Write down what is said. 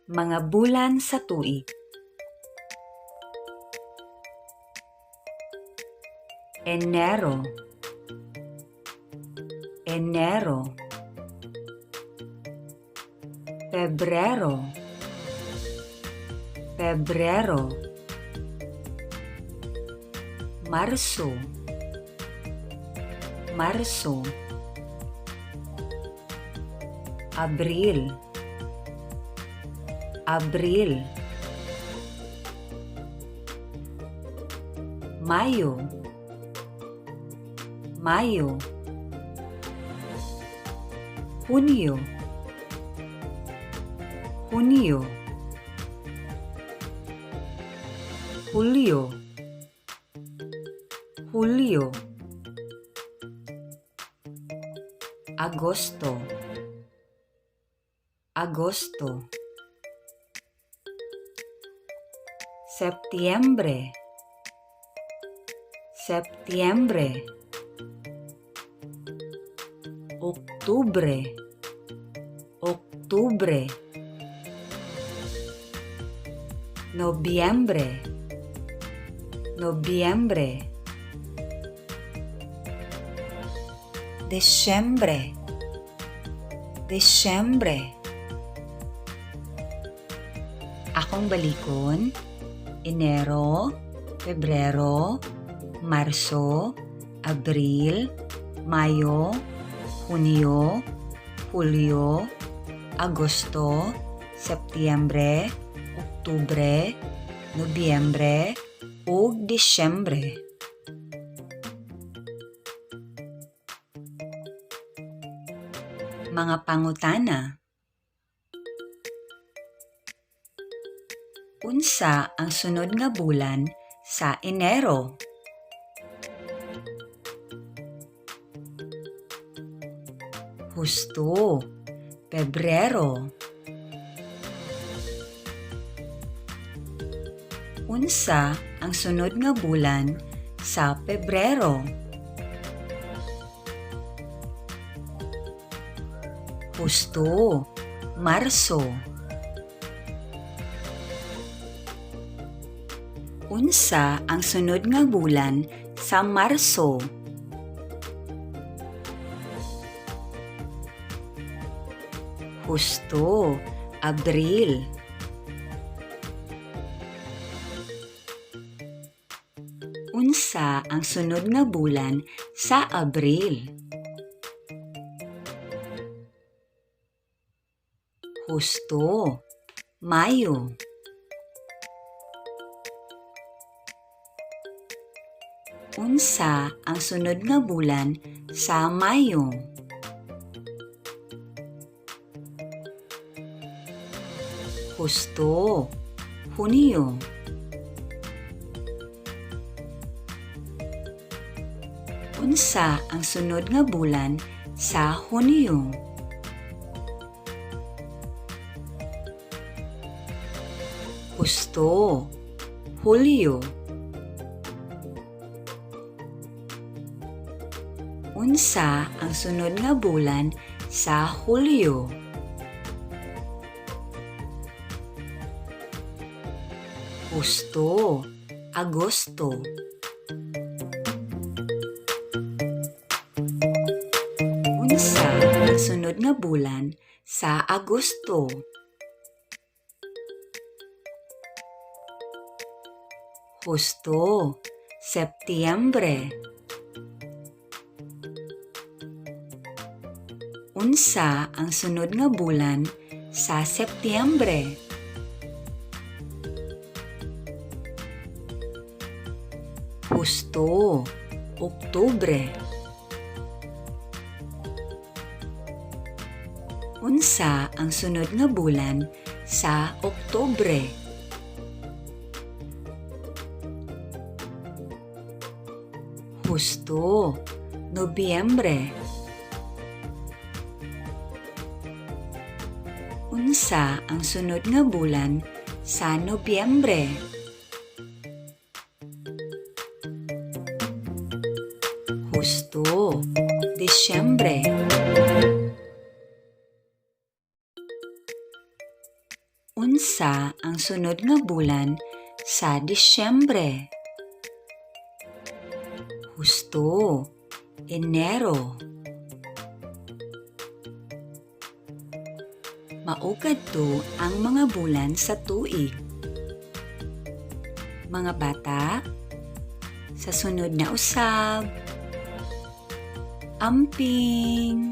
Mga bulan sa tuig. Enero, Enero. Pebrero, Pebrero. Marso, Marso. Abril, Abril. Mayo, Mayo. Hunyo, Hunyo. Hulyo, Hulyo. Agosto, Agosto. Septiembre, Septiembre. Oktubre, Oktubre. Nobyembre, Nobyembre. Disyembre, Disyembre. Akong balikon: Enero, Pebrero, Marso, Abril, Mayo, Hunyo, Hulyo, Agosto, Septiembre, Oktubre, Nobyembre, ug Disyembre. Mga pangutana. Unsa ang sunod nga bulan sa Enero? Husto, Pebrero. Unsa ang sunod nga bulan sa Pebrero? Husto, Marso. Unsa ang sunod nga bulan sa Marso? Husto, Abril. Unsa ang sunod nga bulan sa Abril? Husto, Mayo. Unsa ang sunod nga bulan sa Mayo? Husto, Hunyo. Unsa ang sunod nga bulan sa Hunyo? Husto, Hulyo. Unsa ang sunod nga bulan sa Hulyo? Husto, Agosto. Unsa ang sunod nga bulan sa Agosto? Husto, Septiembre. Unsa ang sunod nga bulan sa Septiembre? Husto, Oktubre. Unsa ang sunod nga bulan sa Oktubre? Husto, Nobyembre. Unsa ang sunod nga bulan sa Nobyembre? Husto, Disyembre. Unsa ang sunod nga bulan sa Disyembre? Husto, Enero. Mao kadto ang mga bulan sa tuig. Mga bata, sa sunod na usab. Amping!